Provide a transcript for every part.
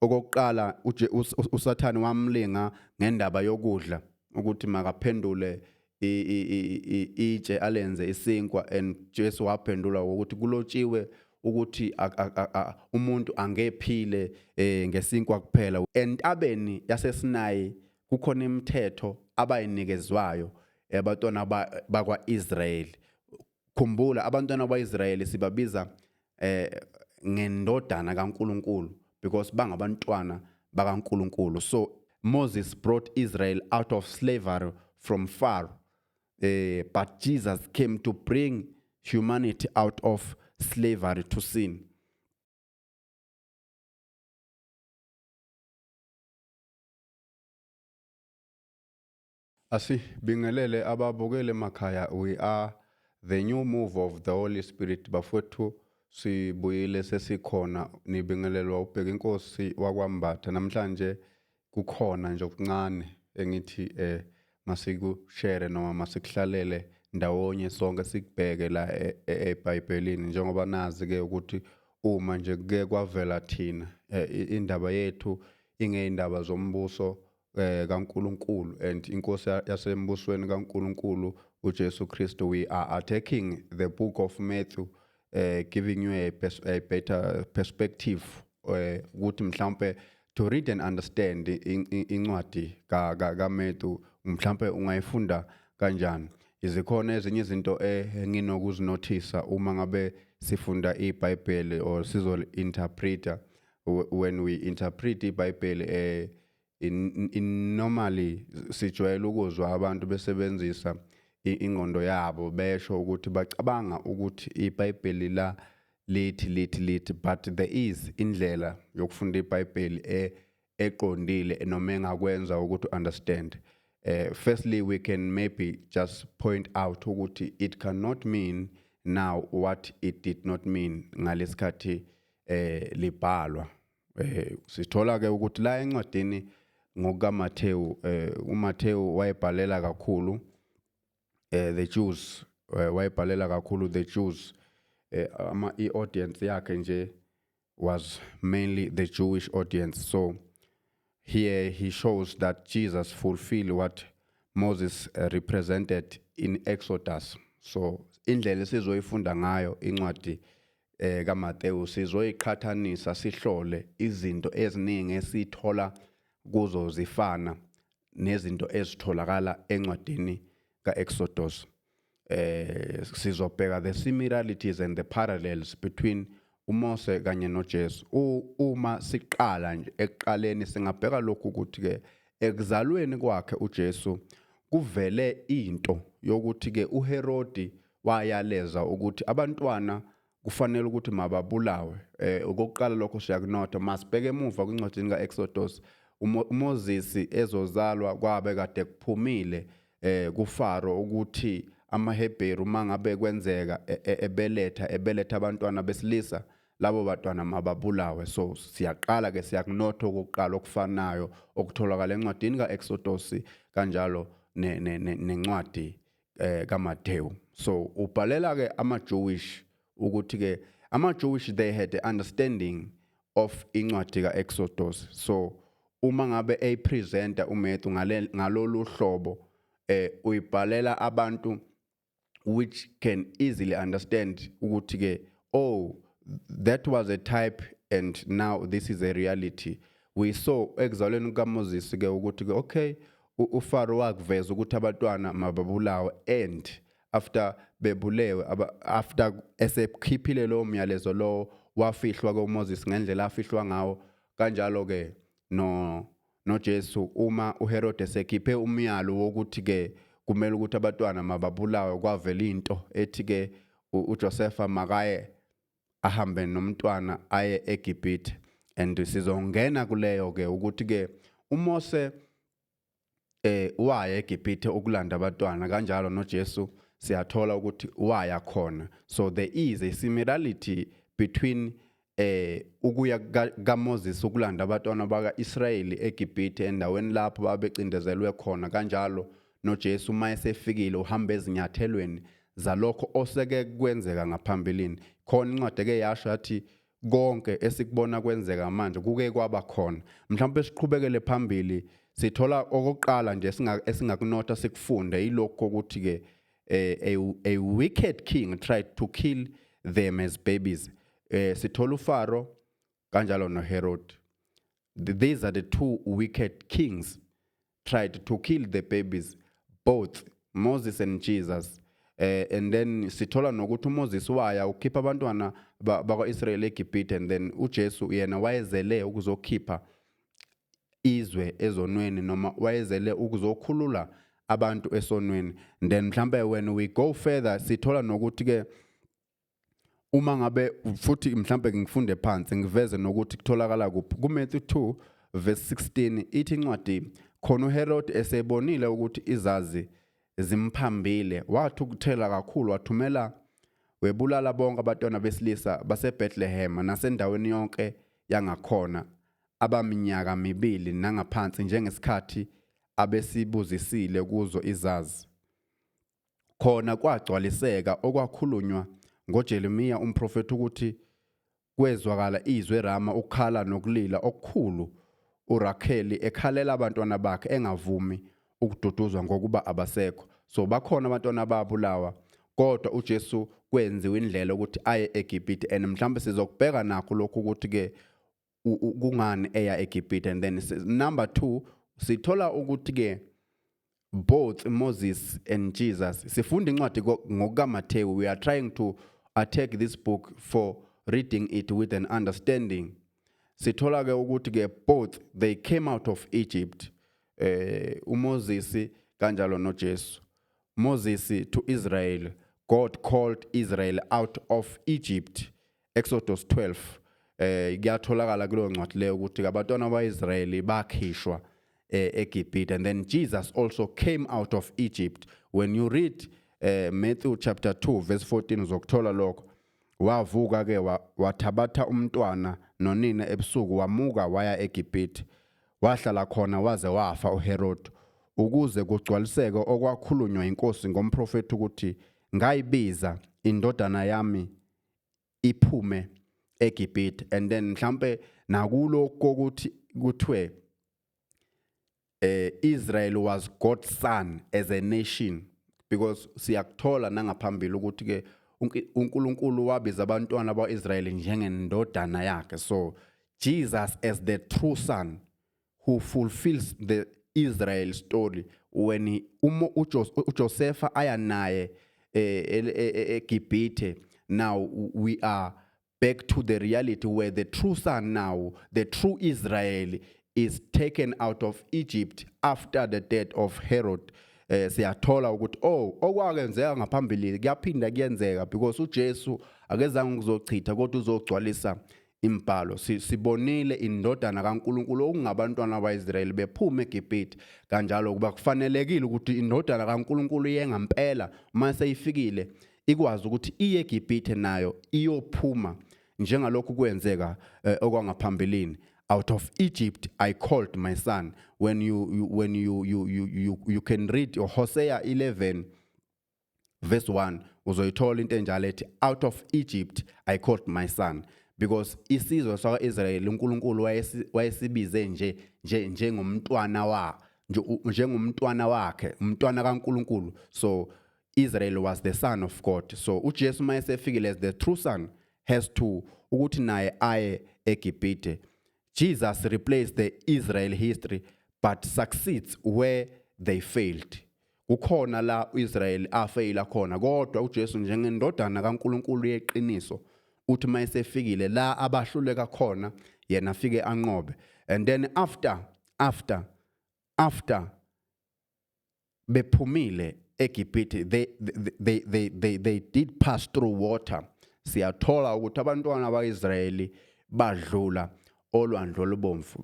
Okokuqala, uSathane wamlinga ngendaba yokudla, ukuthi makaphendule itshe alenze isinkwa, and Jesu waphendula ukuthi kulotshiwe ukuthi umuntu angephile ngesinkwa kuphela. Entabeni yaseSinayi kukhona imithetho abayinikezwayo abantwana bakwa-Israyeli. Khumbula, abantwana bakwa-Israyeli sibabiza ngendodana kaNkuluNkulu because bangabantwana bakaNkuluNkulu. So Moses brought Israel out of slavery from Pharaoh, but Jesus came to bring humanity out of slavery to sin. Asibingelele ababukele emakhaya. We are the new move of the Holy Spirit. Bafowethu, sibuyile, sesikhona. Nibingelelwa ubheka inkosi wakwaMbatha. Namhlanje kukhona nje okuncane engithi masikushare noma masikuhlalele ndawonye sonke, sikubheke la eBhayibhelini, njengoba nazi ke ukuthi uma nje kuke kwavela thina, indaba yethu ingeyindaba zombuso kaNkuluNkulu and inkosi yasembusweni kaNkuluNkulu uJesu Kristu. We are attacking the book of Matthew, giving you a better perspective ukuthi mhlawumbe to read and understand incwadi ka Matthew, mhlawumbe ungayifunda kanjani. Izikhona ezinye izinto enginokuzinothisa uma ngabe sifunda iBhayibheli or sizo-interpreta. When we interpret iBhayibheli, in normally sijwayele ukuzwa abantu besebenzisa ingqondo yabo, besho ukuthi bacabanga ukuthi iBhayibheli la lithi lithi lithi, but there is indlela yokufunda iBhayibheli eqondile noma engakwenza ukuthi understand. Firstly, we can maybe just point out ukuthi it cannot mean now what it did not mean ngalesikhathi libhalwa. Sithola ke ukuthi la encwadini ngokukaMathewu, uMathewu wayebhalela kakhulu the Jews, wayebhalela kakhulu the Jews. Ama i-audience yakhe nje was mainly the Jewish audience. So here he shows that Jesus fulfilled what Moses represented in Exodus. So indlela esizoyifunda ngayo incwadi kaMathewu, sizoyiqhathanisa, sihlole izinto eziningi esithola kuzo zifana nezinto ezitholakala encwadini kaExodus. Sizobheka the similarities and the parallels between uMose kanye noJesu. Uma siqala nje ekuqaleni, singabheka lokhu ukuthi ke ekuzalweni kwakhe uJesu kuvele into yokuthi ke uHerodi wayaleza ukuthi abantwana kufanele ukuthi mababulawe. Okokuqala lokho siyakunotha. Masibheke emuva kwincwadi kaExodus, uMoses ezozalwa kwabe kade kuphumile kuFaro ukuthi amaHebheru mangabe kwenzeka ebeletha abantwana besilisa, labo bantwana mababulawe. So siyaqala ke, siyakunotha okokuqala okufanayo okutholakala encwadini kaExodus kanjalo nencwadi kaMathewu. So ubhalela ke ama Jewish ukuthi ke ama Jewish, they had a understanding of incwadi kaExodus. So uma ngabe eyipresenta uMatthew ngalolu hlobo, uyibhalela abantu which can easily understand ukuthi ke, oh, that was a type and now this is a reality. We saw ekuzalweni kukaMoses ke ukuthi ke, okay, uFaro wakuveza ukuthi abantwana mababulawe, and after bebulewe, after esekhiphile lo myalezo lo, wafihlwa ke uMoses ngendlela afihlwa ngawo. Kanjalo ke noJesu, uma uHerode sekhiphe umyalo wokuthi ke kumele ukuthi abantwana mababulawe, kwavela into ethi ke uJosepha makaye ahambe nomntwana aye eGibhithe. And sizongena kuleyo ke ukuthi ke uMose waya eGibhithe ukulanda abantwana, kanjalo noJesu siyathola ukuthi waya khona. So there is a similarity between ukuya kaMoses ukulanda abantwana bakaIsrayeli eGibhithe, endaweni lapho babecindezelwe khona, kanjalo noJesu uma esefikile uhamba ezinyathelweni zalokho oseke kwenzeka ngaphambilini. Khona incwadi eke yasho yathi Konke esikubona kwenzeka manje kuke kwaba khona. Mhlawumbe siqhubekele phambili, sithola okokuqala nje esingakunotha sikufunde yilokho ukuthi ke a wicked king tried to kill them as babies. Sithola uFaro kanjalo noHerod. These are the two wicked kings tried to kill the babies, both Moses and Jesus. And then sithola nokuthi uMoses waya ukhipha abantwana bakwa-Israel eGibhithe, and then uJesu yena wayezele ukuzokhipha izwe ezonweni noma wayezele ukuzokhulula abantu esonweni. Then mhlambe when we go further, sithola nokuthi ke uma ngabe futhi mhlambe ngifunde phansi, ngiveze nokuthi kutholakala kuphi kuMatthew 2 verse 16. Ithi incwadi khona, uHerod esebonile ukuthi izazi zimphambile, wathukuthela kakhulu, wathumela webulala bonke abantwana besilisa baseBethlehem nasendaweni yonke yangakhona abaminyaka mibili nangaphansi, njengesikhathi abesibuzisile kuzo izazi. Khona kwagcwaliseka okwakhulunywa ngoJeremiya umprofeti ukuthi kwezwakala izwi eRama, ukukhala nokulila okukhulu, uRakheli ekhalela abantwana bakhe, engavumi ukududuzwa ngokuba abasekho. So bakhona abantwana ababulawa, kodwa uJesu kwenziwa indlela ukuthi aye eGibhithe, and mhlawumbe sizokubheka nakho lokhu ukuthi ke kungani eya eGibhithe. And then number 2, sithola ukuthi ke both Moses and Jesus, sifunda incwadi ngokukaMathewu, we are trying to attack this book for reading it with an understanding. Sithola ke ukuthi ke both they came out of Egypt, uMoses kanjalo noJesu. Moses to Israel, God called Israel out of Egypt, Exodus 12. Kuyatholakala kuleyo ncwadi leyo ukuthi abantwana baIsrayeli bakhishwa eGibhithe, and then Jesus also came out of Egypt. When you read Matthew chapter 2 verse 14, uzokuthola lokho. Wavuka ke wathabatha umntwana nonina ebusuku, wamuka waya eGibhithe, wahlala khona waze wafa uHerod, ukuze kugcwaliseke okwakhulunywa inkosi ngomprofeti ukuthi, "Ngayibiza indodana yami iphume eGibhithe." And then mhlambe nakulo kokuthi kuthiwe Israel was God's son as a nation, because siyakuthola nangaphambili ukuthi ke uNkulunkulu wabiza abantwana baIsrael njengendodana yakhe. So Jesus as the true son who fulfills the Israel story, when he umo uJosepha aya naye eGibhithe, now we are back to the reality where the true son, now the true Israel, is taken out of Egypt after the death of Herod. Siyathola ukuthi oh, okwakenzeka ngaphambili kuyaphinda kuyenzeka, because uJesu akezange ukuzochitha kodwa uzogcwalisa imbhalo. Sibonile indodana kaNkulunkulu okungabantwana baIsrael bephuma eGibhithe kanjalo, kuba kufanelekile ukuthi indodana kaNkulunkulu iye ngempela uma seyifikile ikwazi ukuthi iye eGibhithe nayo iyophuma njengalokhu kwenzeka okwangaphambilini. "Out of Egypt I called my son." When you when you you you you, you can read your Hosea 11 verse 1, uzoyithola into enjalo ethi, "Out of Egypt I called my son," because isizwe sakwa-Israyeli uNkulunkulu wayesibize nje njengomntwana wa njengomntwana wakhe, umntwana kaNkulunkulu. So Israel was the son of God. So uJesu mayesefikile as the true son has to ukuthi naye aye eGibhithe. Jesus replaced the Israel history but succeeds where they failed. Kukhona la uIsrael afeyila khona, kodwa uJesu njengendodana kaNkulunkulu yeqiniso uthi mayesefikile la abahluleka khona, yena afike anqobe. And then after bephumile eGibhithe, they did pass through water. Siyathola ukuthi abantwana baIsrayeli badlula olwandle olubomvu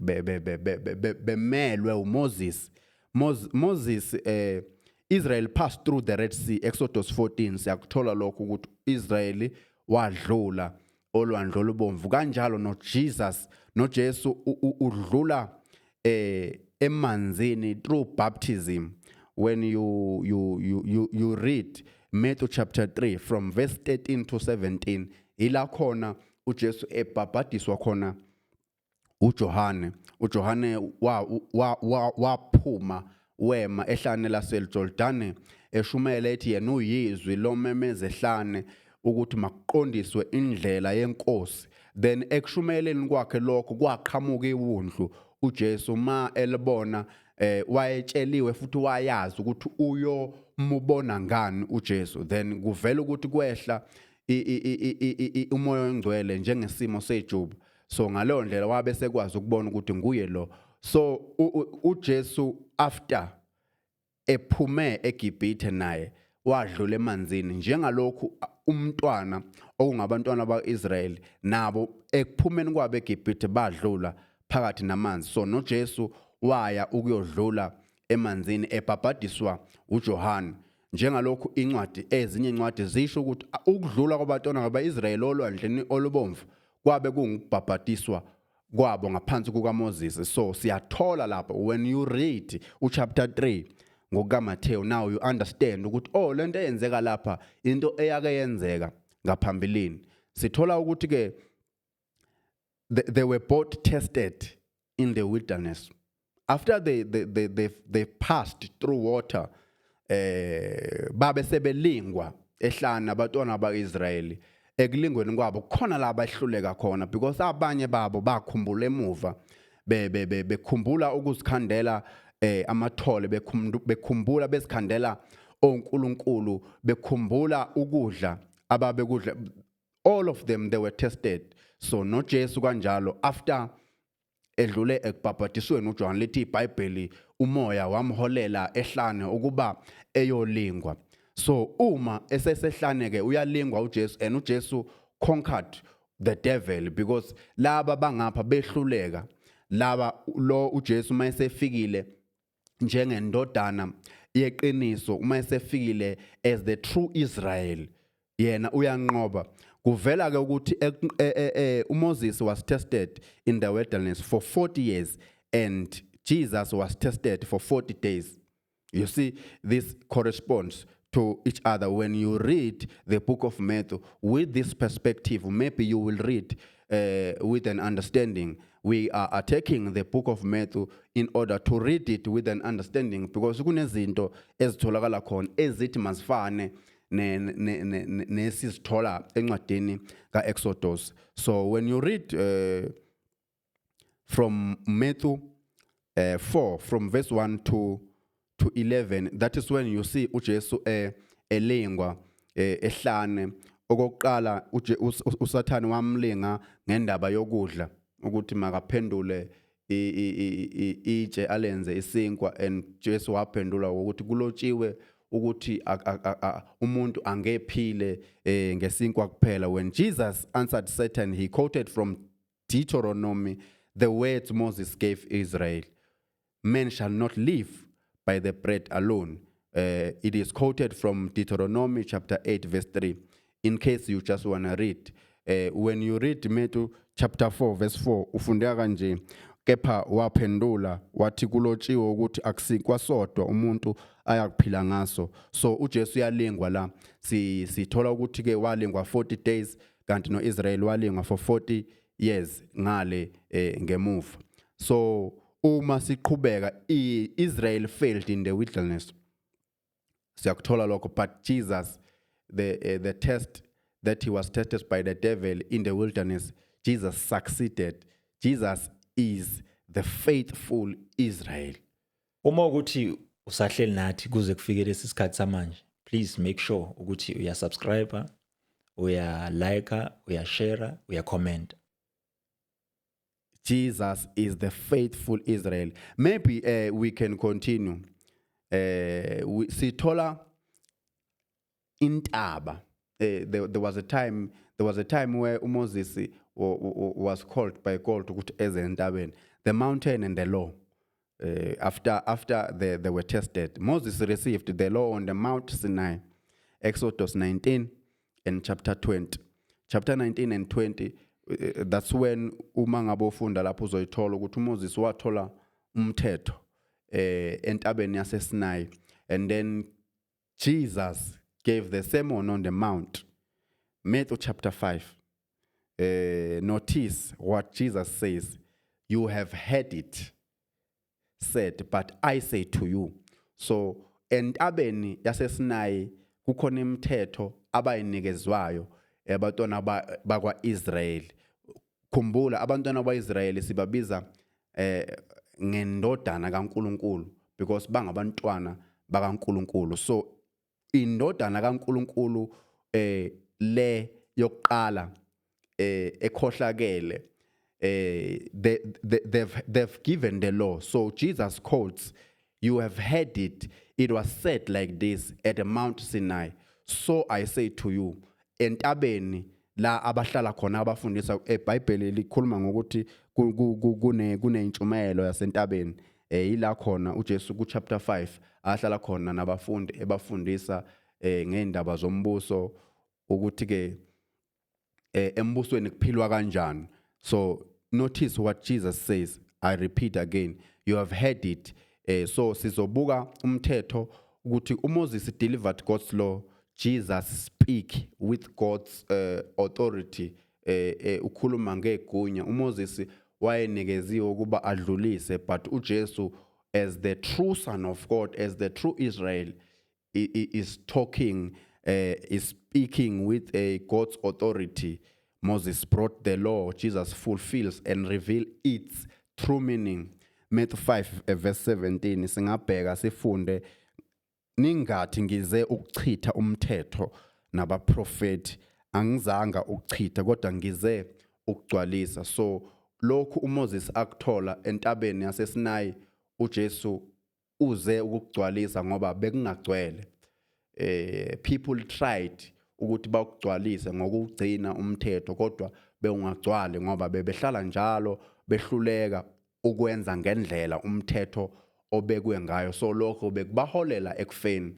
bemelwe uMoses. Moses, Israel passed through the Red Sea, Exodus 14. Siyakuthola lokho ukuthi Israel wadlula olwandle olubomvu, kanjalo noJesus, noJesu udlula emanzini through baptism. When you read Matthew chapter 3 from verse 13 to 17, ila khona uJesu uJesu ebhabhadiswa khona uJohane. UJohane waphuma wema ehlane laseJordane eshumela, ethi yena uyizwi lomemeza ehlane ukuthi makuqondiswe indlela yeNkosi. Then ekushumayeleni kwakhe lokho kwaqhamuka iwundlu. uJesu ma elibona, wayetsheliwe futhi wayazi ukuthi uyomubona ngani uJesu. Then kuvela ukuthi kwehla uMoya oNgcwele njengesimo sejuba, so ngaleyo ndlela wabe sekwazi ukubona ukuthi nguye lo. So uJesu after ephume eGibhithe naye wadlula emanzini, njengalokhu umntwana okungabantwana bakwaIsrael nabo ekuphumeni kwabo eGibhithe badlula phakathi namanzi. So noJesu waya ukuyodlula emanzini ebhabhadiswa uJohane, njengalokhu incwadi, ezinye incwadi zisho ukuthi ukudlula kwabantwana bakwaIsrael olwandleni olubomvu kwabe kungubhabhadiswa kwabo ngaphansi kukaMoses. So siyathola lapho, when you read uchapter 3 ngokukaMathewu, now you understand ukuthi, oh, lento eyenzeka lapha into eyake yenzeka ngaphambilini. Sithola ukuthi ke they were both tested in the wilderness after they passed through water. Babe sebelingwa ehlana abantwana bakwaIsrayeli. Ekulingweni kwabo kukhona la bahluleka khona, because abanye babo bakhumbula emuva, bekhumbula ukuzikhandela amathole, bekhumbula bezikhandela onkulunkulu, bekhumbula ukudla ababekudla. All of them, they were tested. So noJesu kanjalo, after edlule ekubhabhadisweni uJohn, lithi iBhayibheli uMoya wamholela ehlane ukuba eyolingwa. So uma esesehlane ke uyalingwa uJesu, and uJesu conquered the devil, because laba bangapha behluleka laba. Lo uJesu mayesefikile njengendodana yeqiniso, uma esefikile as the true Israel, yena uyanqoba. Kuvela ke ukuthi uMoses was tested in the wilderness for 40 years and Jesus was tested for 40 days. You see, this corresponds to each other. When you read the book of Matthew with this perspective, maybe you will read with an understanding. We are attacking the book of Matthew in order to read it with an understanding, because kunezinto ezitholakala khona ezithi mazifane nesizithola encwadini kaExodus. So when you read from Matthew 4 from verse 1 to 11, that is when you see uJesu elingwa ehlane okokuqala. USathane wamlinga ngendaba yokudla, ukuthi makaphendule itshe alenze isinkwa, and Jesu waphendula ukuthi kulotshiwe ukuthi umuntu angephile ngesinkwa kuphela. When Jesus answered Satan, he quoted from Deuteronomy the words Moses gave Israel, "Man shall not live by the bread alone." It is quoted from Deuteronomy chapter 8, verse 3, in case you just want to read. When you read Matthew chapter 4, verse 4, ufundeka kanje: "Kepha waphendula wathi, kulotshiwe ukuthi akusinkwa sodwa umuntu ayakuphila ngaso." So uJesu uyalingwa la. Si sithola ukuthi ke walingwa 40 days, kanti noIsrael walingwa for 40 years ngale ngemuva. So uma siqhubeka, iIsrael failed in the wilderness, siyakuthola lokho, but Jesus, the test that he was tested by the devil in the wilderness, Jesus succeeded. Jesus is the faithful Israel. Uma ukuthi usahleli nathi kuze kufike lesi sikhathi samanje, please make sure ukuthi uya subscribe, uya like, uya share, uya comment. Jesus is the faithful Israel. Maybe we can continue. Sithola intaba. There was a time where uMoses was called by God ukuthi eze entabeni. The mountain and the law. After they were tested, Moses received the law on the Mount Sinai. Exodus 19 and chapter 20. Chapter 19 and 20, that's when uma ngabe ufunda lapho uzoyithola ukuthi uMoses wathola umthetho entabeni yaseSinai, and then Jesus gave the Sermon on the Mount. Matthew chapter 5. Notice what Jesus says: "You have heard it said, but I say to you." So entabeni yaseSinayi kukhona imithetho abayinikezwayo abantwana bakwaIsrael. Khumbula, abantwana bakwaIsrael sibabiza ngendodana kaNkuluNkulu because bangabantwana bakaNkuluNkulu. So indodana kaNkuluNkulu le yokuqala ekhohlakele, they've given the law. So Jesus quotes, "You have heard it, it was said like this at the Mount Sinai, so I say to you." Entabeni la abahlala khona abafundisa eBhayibheli likhuluma ngokuthi kunentshumayelo yasentabeni, yila khona uJesu ku chapter 5 ahlala khona nabafundi ebafundisa ngeindaba zombuso, ukuthi ke embusweni kuphilwa kanjani. So notice what Jesus says. I repeat again, "You have heard it." So sizobuka umthetho ukuthi uMoses delivered God's law, Jesus speak with God's authority. Ukhuluma ngegunya. uMoses wayenikeziwe ukuba adlulise, but uJesu, as the true son of God, as the true Israel, is talking, is speaking with a God's authority. Moses brought the law, Jesus fulfills and reveal its true meaning. Matthew 5 verse 17, singabheka sifunde: "Ningathi ngize ukuchitha umthetho nabaprofeti, angizanga ukuchitha kodwa ngize ukugcwalisa." So lokhu uMoses akuthola entabeni yaseSinayi, uJesu uze ukugcwalisa ngoba bekungagcwele. People tried ukuthi bakugcwalise ngokugcina umthetho, kodwa bewungagcwali ngoba bebehlala njalo behluleka ukwenza ngendlela umthetho obekwe ngayo. So lokho bekubaholela ekufeni.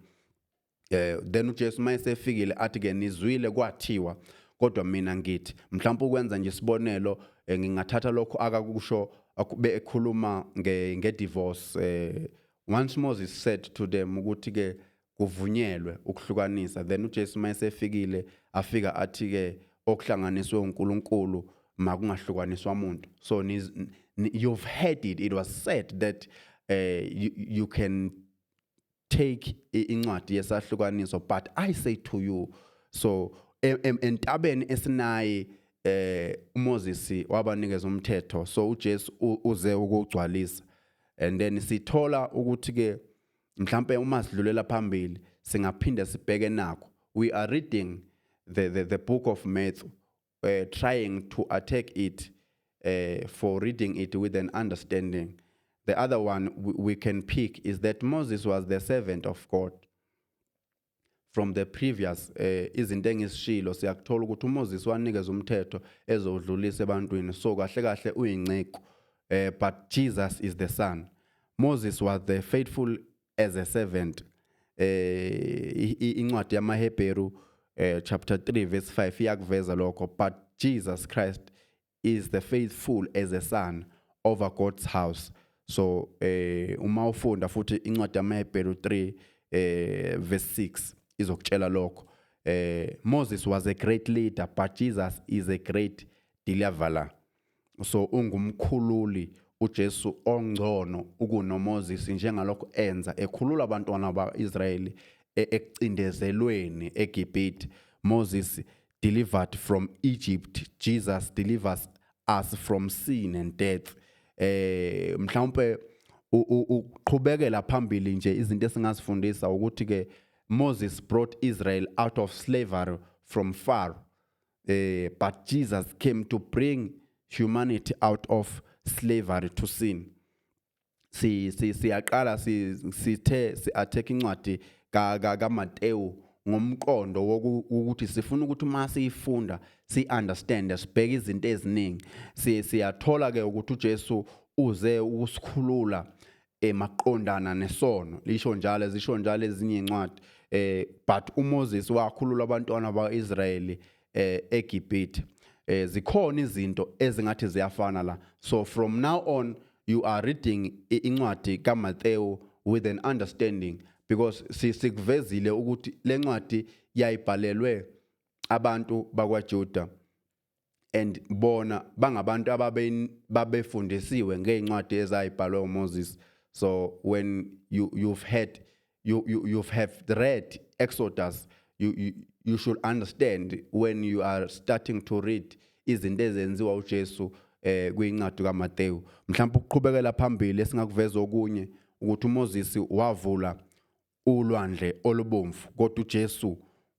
Then uJesu mayesefikile athi ke, "Nizwile kwathiwa, kodwa mina ngithi." Mhlawumbe ukwenza nje isibonelo, ngingathatha lokho akakusho akube ekhuluma nge divorce. Once Moses said to them ukuthi ke kuvunyelwe ukuhlukanisa, then uJesu mayesefikile afika athi ke, "Okuhlanganiswe uNkulunkulu makungahlukaniswa umuntu." So you've heard it, it was said that you can take incwadi yesahlukaniso, but I say to you. So entabeni eSinayi uMoses wabanikeza umthetho, so uJesu uze ukugcwalisa. And then sithola ukuthi ke mhlambe uma sidlulela phambili singaphinde sibheke nakho. We are reading the book of Matthew, trying to attack it for reading it with an understanding. The other one we can pick is that Moses was the servant of God. From the previous izinto engizishilo, siyakuthola ukuthi uMoses wanikeza umthetho ezodlulisa ebantwini, so kahle kahle uyinceku, but Jesus is the son. Moses was the faithful as a servant. Incwadi yamaHebheru chapter 3 verse 5 iyakuveza lokho, but Jesus Christ is the faithful as a son over God's house. So uma ufunda futhi incwadi yamaHebheru 3 verse 6 izokutshela lokho. Moses was a great leader, but Jesus is a great deliverer. So ungumkhululi uJesu ongcono ukunoMoses, njengalokho enza ekhulula abantwana baIsrayeli ekucindezelweni eGibhithe. Moses delivered from Egypt, Jesus delivers us from sin and death. Mhlawumbe uqhubekela phambili nje, izinto esingazifundisa ukuthi ke Moses brought Israel out of slavery from Pharaoh, but Jesus came to bring humanity out of slavery to sin. Si siyaqala sithe si attack incwadi ka kaMateyu ngomqondo wokuthi sifuna ukuthi uma siyifunda si understand, sibheke izinto eziningi. Siyathola ke ukuthi uJesu uze ukusikhulula emaqondana nesono, lisho njalo, zisho njalo ezinye incwadi, but uMoses wakhulula abantwana baIsrayeli eGibhithe. Zikhona izinto ezingathi ziyafana la. So from now on you are reading incwadi kaMateyu with an understanding, because sikuvezile ukuthi lencwadi yayibhalelwe abantu bakwaJuda. And bona bangabantu ababe babefundisiwe ngeencwadi ezayibhalwe uMoses. So when you you've had you, you you've have read Exodus, you should understand when you are starting to read izinto ezenziwa uJesu kwincwadi kaMateyu. Mhlawumbe ukuqhubekela phambili, esingakuveza okunye ukuthi uMoses wavula ulwandle olubomvu, kodwa uJesu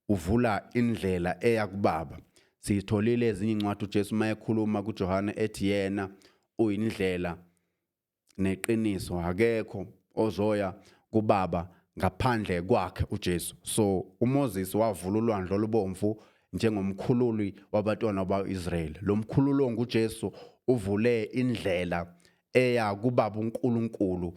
uvula indlela eya kubaba. Sitholile ezinye incwadi uJesu mayekhuluma kuJohane ethi yena uyindlela neqiniso, akekho ozoya kubaba ngaphandle kwakhe uJesu. So uMoses wavula ulwandle olubomvu njengomkhululi wabantwana bakwaIsrael. Lo mkhululo nguJesu, uvule indlela eya kubaba uNkulunkulu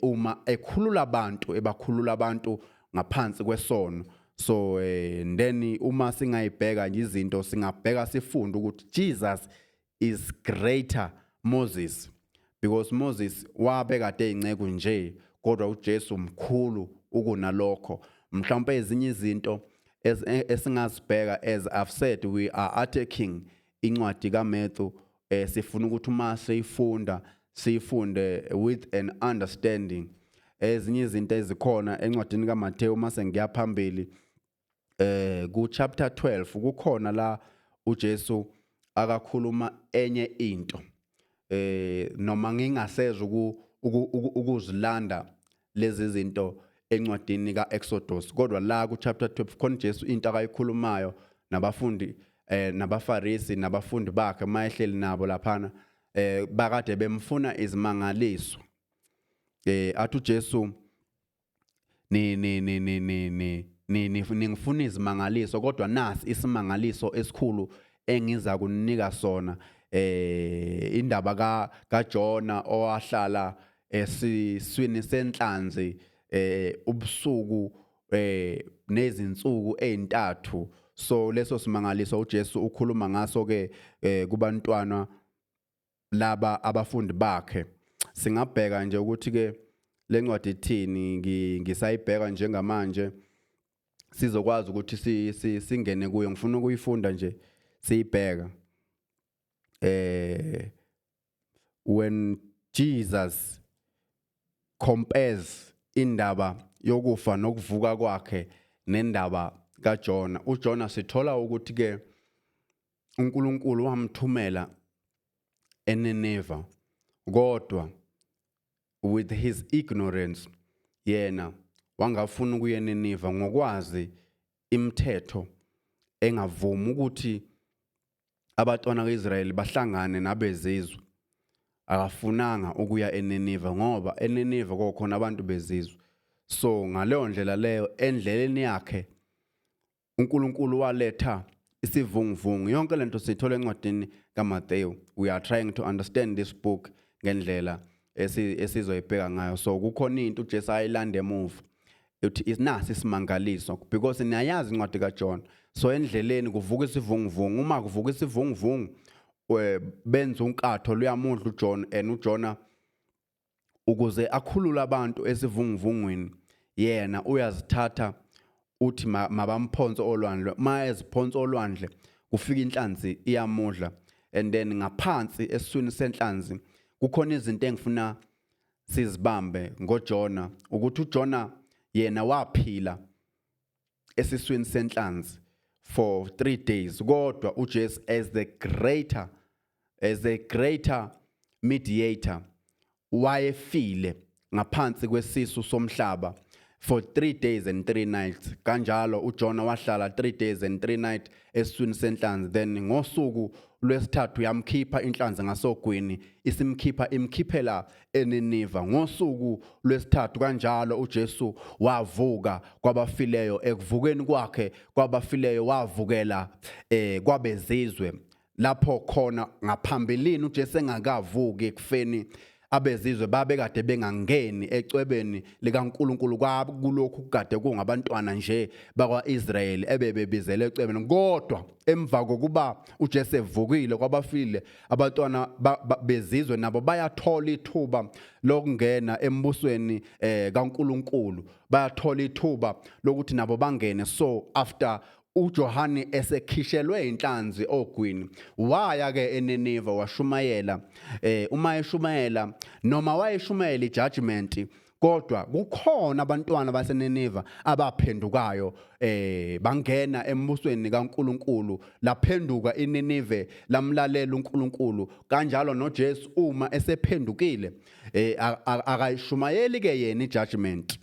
uma ekhulula abantu, ebakhulula abantu ngaphansi kwesono. So then uma singayibheka nje izinto, singabheka sifunde ukuthi Jesus is greater Moses, because Moses wabekade eyinceku nje, kodwa uJesu mkhulu ukunalokho. Mhlawumbe ezinye izinto esingazibheka, as I've said, we are attacking incwadi kaMatthew. Sifuna ukuthi uma siyifunda, siyifunde with an understanding. Ezinye izinto ezikhona encwadini kaMathewu, mase ngiya phambili ku chapter 12, kukhona la uJesu akakhuluma enye into, noma ngingaseza ukuzilanda lezi zinto encwadini kaExodus, kodwa la ku chapter 12 khona uJesu into akayikhulumayo nabafundi nabaFarisi nabafundi bakhe mayehleli nabo laphana, bakade bemfuna izimangaliso. Athi uJesu, ni ni ni ni ni ni ni ningifuna izimangaliso, kodwa nasi isimangaliso esikhulu engiza kunika sona, indaba ka kaJona owahlala esiswini senhlanzi ubusuku nezinsuku ezintathu. So leso simangaliso uJesu ukhuluma ngaso ke kubantwana laba abafundi bakhe. Singabheka nje ukuthi ke lencwadi ithini. Ngisayibheka njengamanje, sizokwazi ukuthi singene kuyo. Ngifuna ukuyifunda nje, siyibheka when Jesus compares indaba yokufa nokuvuka kwakhe nendaba kaJona. UJona, sithola ukuthi ke uNkulunkulu wamthumela eNineva, kodwa with his ignorance yena wangafuna ukuya eNineva ngokwazi imithetho engavumi ukuthi abantwana kaIsrayeli bahlangane nabezizwe. Akafunanga ukuya eNineva ngoba eNineva kokhona abantu bezizwe. So ngaleyo ndlela leyo, endleleni yakhe uNkulunkulu waletha isivunguvungu. Yonke lento siyithola encwadini kaMathewu. We are trying to understand this book ngendlela esizoyibheka ngayo. So kukhona into uJesu ayilanda emuva, uthi isinasi isimangaliso, because niyayazi incwadi kaJohn. So endleleni kuvuka isivunguvungu. Uma kuvuka isivunguvungu, benza unkatho, luyamudla uJohn, and uJona ukuze akhulule abantu esivunguvungwini, yena uyazithatha, uthi mabamphonse olwandle. Ma eziphonse olwandle, kufika inhlanzi iyamudla, and then ngaphansi esiswini senhlanzi kukhona izinto engifuna sizibambe ngoJona, ukuthi uJona yena waphila esiswini senhlanzi for 3 days, kodwa uJesu as the greater mediator wayefile ngaphansi kwesisu somhlaba for 3 days and 3 nights. Kanjalo uJona wahlala 3 days and 3 nights esiswini senhlanzi, then ngosuku lwesithathu yamkhipha inhlanzi ngasogwini, isimkhipha imkhiphela eNiniva ngosuku lwesithathu. Kanjalo uJesu wavuka kwabafileyo. Ekuvukeni kwakhe kwabafileyo wavukela kwabezizwe, lapho khona ngaphambilini uJesu engakavuki ekufeni abezizwe babekade bengangeni ecwebeni likaNkulunkulu. Kulokhu kade kungabantwana nje bakwaIsrayeli ebebebizele ecwebeni, kodwa emva kokuba uJesu evukile kwabafile, abantwana bezizwe nabo bayathola ithuba lokungena embusweni kaNkulunkulu, bayathola ithuba lokuthi nabo bangene. So after uJohane esekhishelwe inhlanzi ogwini, waya ke eNiniva washumayela. Uma eshumayela, noma wayeshumayela ijudgment, kodwa kukhona abantwana baseNiniva abaphendukayo, bangena embusweni kaNkuluNkulu. Laphenduka iNinive, lamlalela uNkulunkulu. Kanjalo noJesu uma esephendukile, akayishumayeli ke yena ijudgment.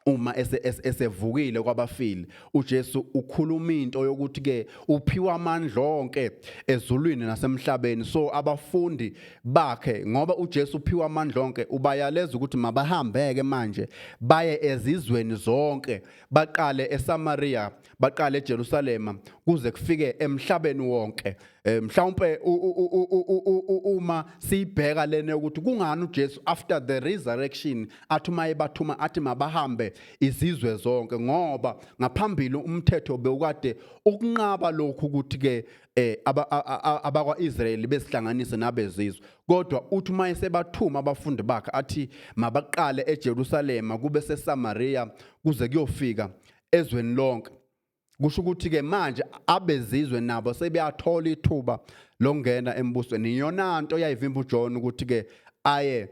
Uma esevukile kwabafile uJesu, ukhuluma into yokuthi ke uphiwa amandla onke ezulwini nasemhlabeni. So abafundi bakhe, ngoba uJesu uphiwa amandla onke, ubayaleza ukuthi mabahambeke manje baye ezizweni zonke, baqale eSamaria, baqale eJerusalema, kuze kufike emhlabeni wonke. Mhlawumbe uma siyibheka lena ukuthi kungani uJesu after the resurrection athi uma ebathuma athi mabahambe izizwe zonke, ngoba ngaphambili umthetho bewukade ukunqaba lokhu ukuthi ke abakwa-Israyeli besihlanganise nabezizwe. Kodwa uthi uma esebathuma abafundi bakhe athi mabaqale eJerusalema, kube seSamaria, kuze kuyofika ezweni lonke. Kusho ukuthi ke manje abezizwe nabo sebeyathola ithuba lokungena embusweni. Iyona nto yayivimba uJohn ukuthi ke aye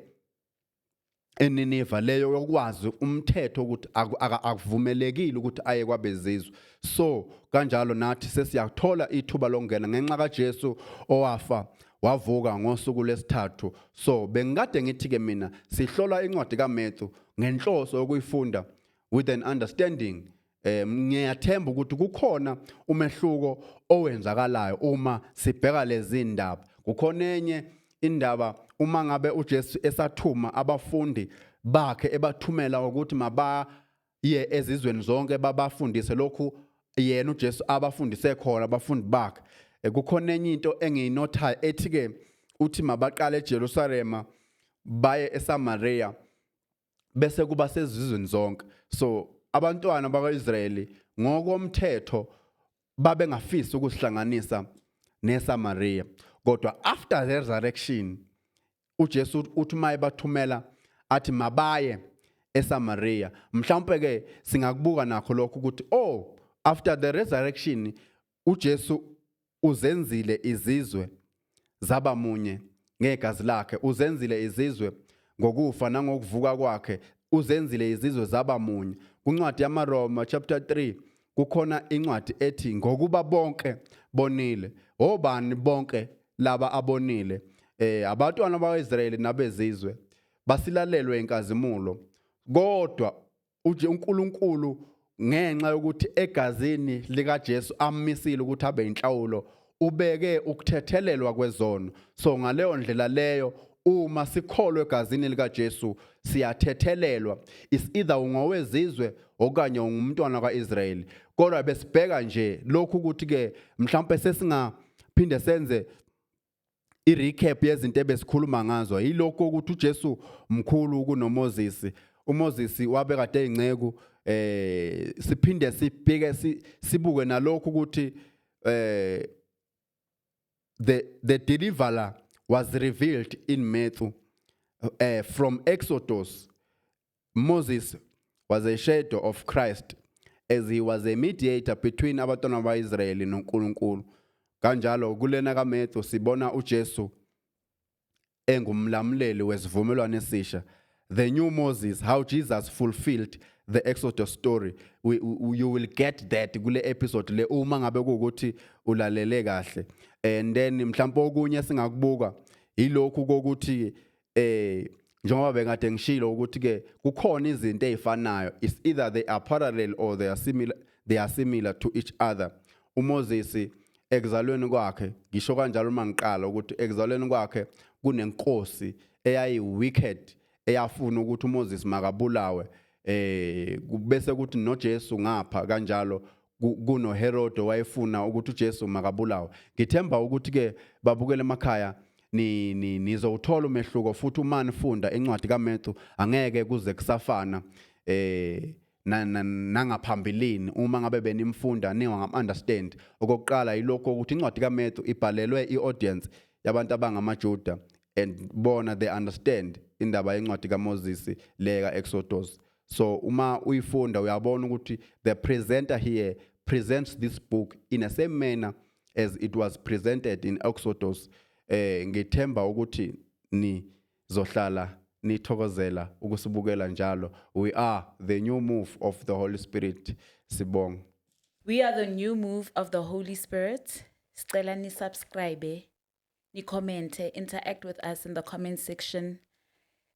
eNiniva leyo, yokwazi umthetho ukuthi akuvumelekile ukuthi aye kwabezizwe. So kanjalo nathi sesiyathola ithuba lokungena ngenxa kaJesu owafa wavuka ngosuku lesithathu. So bengikade ngithi ke mina sihlola incwadi kaMatthew ngenhloso yokuyifunda with an understanding. Ngiyathemba ukuthi kukhona umehluko owenzakalayo uma sibheka lezi ndaba. Kukhona enye indaba, uma ngabe uJesu esathuma abafundi bakhe, ebathumela ukuthi mabaye ezizweni zonke babafundise lokhu yena uJesu abafundise khona abafundi bakhe. Kukhona enye into engiyinothayo ethi ke uthi mabaqale eJerusalema, baye eSamaria, bese kuba sezizweni zonke. So abantwana bakwaIsrayeli ngokomthetho babengafisi ukusihlanganisa neSamaria, kodwa after the resurrection uJesu uthi maye bathumela athi mabaye eSamaria. Mhlawumbe ke singakubuka nakho lokho ukuthi, oh, after the resurrection uJesu uzenzile izizwe zaba munye ngegazi lakhe, uzenzile izizwe ngokufa nangokuvuka kwakhe, uzenzile izizwe zaba munye. Kuncwadi yamaRoma chapter 3 kukhona incwadi ethi ngokuba bonke bonile. Obani bonke laba abonile? Abantwana bakwaIsrayeli nabezizwe basilalelwe inkazimulo, kodwa uje uNkulunkulu ngenxa yokuthi egazini likaJesu amisile ukuthi abe inhlawulo, ubeke ukuthethelelwa kwezono. So ngaleyo ndlela leyo, uma sikholwe egazini likaJesu siyathethelelwa, is either ungowezizwe okanye ungumntwana kaIsrayeli. Kodwa besibheka nje lokhu ukuthi ke mhlawumbe sesingaphinde senze i-recap yezinto ebesikhuluma ngazo. Yilokho ukuthi uJesu mkhulu kunoMoses. uMoses wabe kade eyinceku. Siphinde sibheke, sibuke nalokho ukuthi the deliverer was revealed in Matthew from Exodus. Moses was a shadow of Christ as he was a mediator between abantwana baIsrayeli noNkulunkulu. Kanjalo kulena kaMatthew sibona uJesu engumlamuleli wesivumelwano esisha, the new Moses, how Jesus fulfilled the Exodus story. You will get that kule episode le uma ngabe kuukuthi ulalele kahle. And then mhlawumbe okunye singakubuka ilokhu kokuthi njengoba bengade ngishilo ukuthi ke kukhona izinto ezifanayo, is either they are parallel or they are similar, they are similar to each other. UMoses ekuzalweni kwakhe, ngisho kanjalo uma ngiqala ukuthi ekuzalweni kwakhe kunenkosi eyayi wicked eyafuna ukuthi uMoses makabulawe. Bese kuthi noJesu ngapha kanjalo kuno Herod wayefuna ukuthi uJesu makabulawe. Ngithemba ukuthi ke babukele emakhaya ni nizowuthola umehluko futhi uma nifunda incwadi kaMatthew, angeke kuze kusafana nangaphambilini uma ngabe benimfunda ningam understand. Okokuqala yilokho ukuthi incwadi kaMatthew ibhalelwe iaudience yabantu abangamaJuda, and bona they understand indaba yencwadi kaMoses leka Exodus. So uma uyifunda uyabona ukuthi the presenter here presents this book in the same manner as it was presented in Exodus. Ngithemba ukuthi nizohlala nithokozela ukusibukela njalo. We are the new move of the Holy Spirit. Sibonga. We are the new move of the Holy Spirit. Sicela ni subscribe, ni comment, interact with us in the comment section.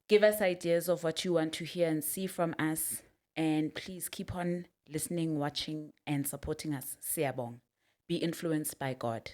Give us ideas of what you want to hear and see from us. And please keep on listening, watching, and supporting us. Siyabonga. Be influenced by God.